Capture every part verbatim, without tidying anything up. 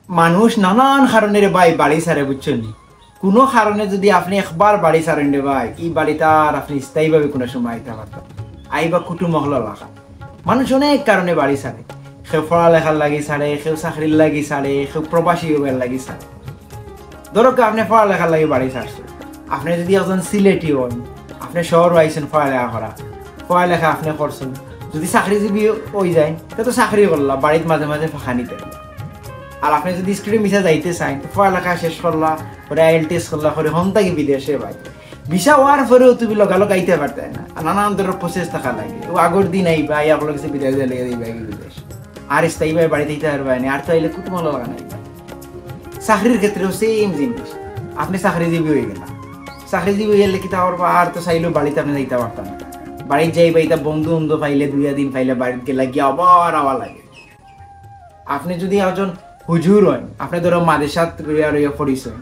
মানুষ নানান কারণে রে ভাই বাড়ি ছাড়ে, বুঝছইন নি? কুনু কারণে যুদি আপনে একবার বাড়ি ছাড়ইন রে ভাই, ই বাড়িত আর আপনে স্থায়ীভাবে কুনু সময় আইতা পারতা না। আইবা কুটুম অকলর লাখান। মানুষ অনেক কারণে বাড়ি ছাড়ে। কেউ পড়ালেখার লাগি ছাড়ে, কেউ চাকরির লাগি ছাড়ে, কেউ প্রবাসী অইবার লাগি ছাড়ে। ধরউক্কা, আপনে পড়ালেখার লাগি বাড়ি ছাড়ছইন। আপনে যুদি একজন সিলেটি অইন, আপনে শহরো আইছইন পড়ালেখা করা, পড়ালেখা আপনে করছইন, যুদি চাকরিজীবী অইযাইন, তে তো চাকরি করলা, বাড়িত মাঝে মাঝে ফাঁকা নিতে। আর আপনে যুদি স্কুলে মিশা যাইতে চাইন, তে পড়ালেখা শেষ করলা, পরে আইএলটিএস করলা, পরে হন থাকি বিদেশে ভাই। ভিসা অওয়ার পরেও তুমি লগালগ আইতা পারতায় না, আর নানান ধরনর প্রসেস থাকা লাগে। অউ আগর দিন আইবা, আইয়া অকলর গেছে বিদায় দিয়া লইয়া যাইবা গি বিদেশ। আর স্থায়ীভাবে বাড়িত আইতা পারবায় না, আর তো আইলে কুটুম অকলর লাখান আইবা। চাকরির ক্ষেত্রেও সেম জিনিস, আপনে চাকরিজীবী অইগেলা, চাকরিজীবী অইগেলে কিতা করবা, আর তো চাইলেও বাড়িত আপনে যাইতা পারতা না। বাড়িত যাইবা, ইতা বন্ধু বান্ধব পাইলে, দুইয়া দিন পাইলে বাড়িত গেলা গিয়া আবার আওয়া লাগে। আপনে যুদি একজন হুজুর অইন, আপনে ধরো মাদ্রাসাত রইয়া রইয়া পড়ছইন,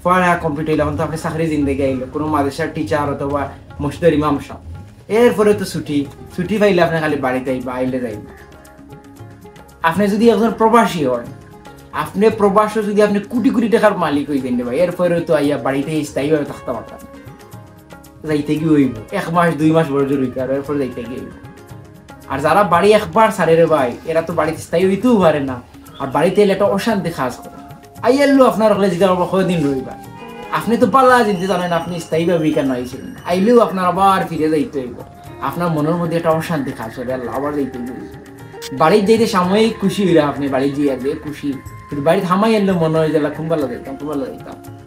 পড়া complete অইলে, অখন তো আপনে চাকরি জিন্দেগি আইলো, কুনু মাদ্রাসার টিচার অথবা মসজিদর ইমাম সাব, এরপরে তো ছুটি, ছুটি পাইলে আপনে খালি বাড়িত আইবা, আইলে যাইবা। আপনে যুদি একজন প্রবাসী অইন, আপনে প্রবাসো যুদি আপনে কুটি কুটি টেকার মালিক অইযাইন রে ভাই, এরপরে তো আইয়া বাড়িত স্থায়ীভাবে থাকতা পারতা না। যাইতে গি অইবো, এক মাস দুই মাস বড় জোর অইতে, আর এরপরে যাইতে গি অইবো। আর যারা বাড়ি একবার ছাড়ে রে ভাই, এরা তো বাড়িত স্থায়ী অইতেও পারে না। আর বাড়িত আইলে একটা অশান্তি কাজ করে। আইয়ারলেও আপনার অকলে জিকার করবা, "কয়দিন রইবা?" আপনে তো ভালা জিন্তে জানইন আপনে স্থায়ীভাবে ইকানো আইছইন। আইলেও আপনার আবার ফিরে যাইতে অইবো। আপনার মনর মধ্যে একটা অশান্তি কাজ করে, "আল্লাহ, আবার যাইতে অইবো।" বাড়িত যাইতে সাময়িক খুশি অইরা আপনে, বাড়িত যাইয়া যে খুশি, কিন্তু বাড়িত হামাইয়ারলেও মনো অয় যে, "আল্লাহ, কুনবালা যাইতাম, কুনবালা যাইতাম।"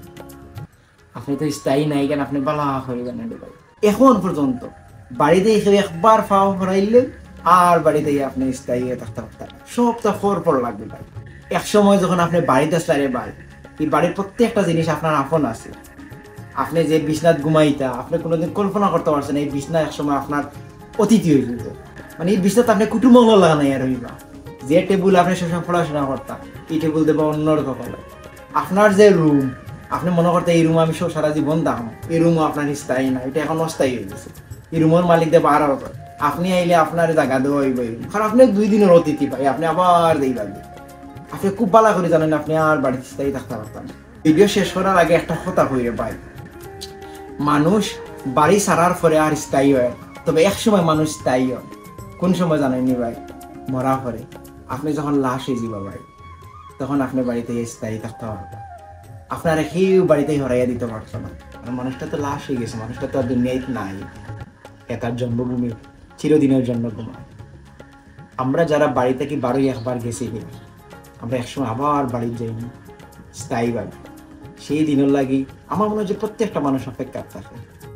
আপনে তো স্থায়ী নাই, কেনে আপনে ভালা করি জানইন রে ভাই। অখন পর্যন্ত বাড়িত কেউ একবার পাও হরাইলে আর বাড়িত আপনে স্থায়ী অইয়া থাকতা পারতা না। সবতা পর পর লাগবো ভাই। এক সময় যখন আপনে বাড়িত আছলা রে ভাই, ই বাড়ির প্রত্যেকটা জিনিস আপনার আপন আছিল। আপনে যে বিছনাত ঘুমাইতা, আপনে কুনুদিন কল্পনা করতা পারছইন না, ই বিছনা এক সময় আপনার অতিথি অইযিবো। মানে, ই বিছনাত আপনে কুটুম অকলর লাখান আইয়া রইবা। যে টেবুল আপনে সবসময় পড়াশোনা করতা, ই টেবুল দেবা অন্যর অকলে। আপনার যে রুম, আপনে মনো করতা ই রুমো আমি সব সারা জীবন থাকমু, ই রুমও আপনার স্থায়ী না, ইটা অখন অস্থায়ী অইগেছে। ই রুমর মালিক দেবা আরো অকল। আপনে আইলে আপনারে জাগা দেওয়া অইবো ই রুম, কারণ আপনে দুই দিনর অতিথি ভাই, আপনে আবার যাইবা গি। আপনে খুব ভালা করি জানইন আপনে আর বাড়িত স্থায়ী থাকতা পারতা না। ভিডিও শেষ করার আগে একটা কথা কই রে ভাই, মানুষ বাড়ি ছাড়ার পরে আর স্থায়ী অয় না, তবে এক সময় মানুষ স্থায়ী অয়। কুন সময় জানইন নি ভাই? মরার পরে। আপনে যখন লাশ অইযিবা ভাই, তখন আপনে বাড়িত স্থায়ী থাকতা পারবা। আপনারে কেউ বাড়িত হরাইয়া দিতা পারতো না, কারণ মানুষটা তো লাশ অইগেছে, মানুষটা তো আর দুনিয়াত নাই। এ তার জন্মভূমি, চিরদিনের জন্মভূমি। আমরা যারা বাড়ি থাকি বারোই একবার গেছি গি, আমরা একসময় আবার বাড়িত যাইমু স্থায়ীভাবে। সেই দিনর লাগি আমার মনে অয় যে প্রত্যেকটা মানুষ অপেক্ষাত থাকে।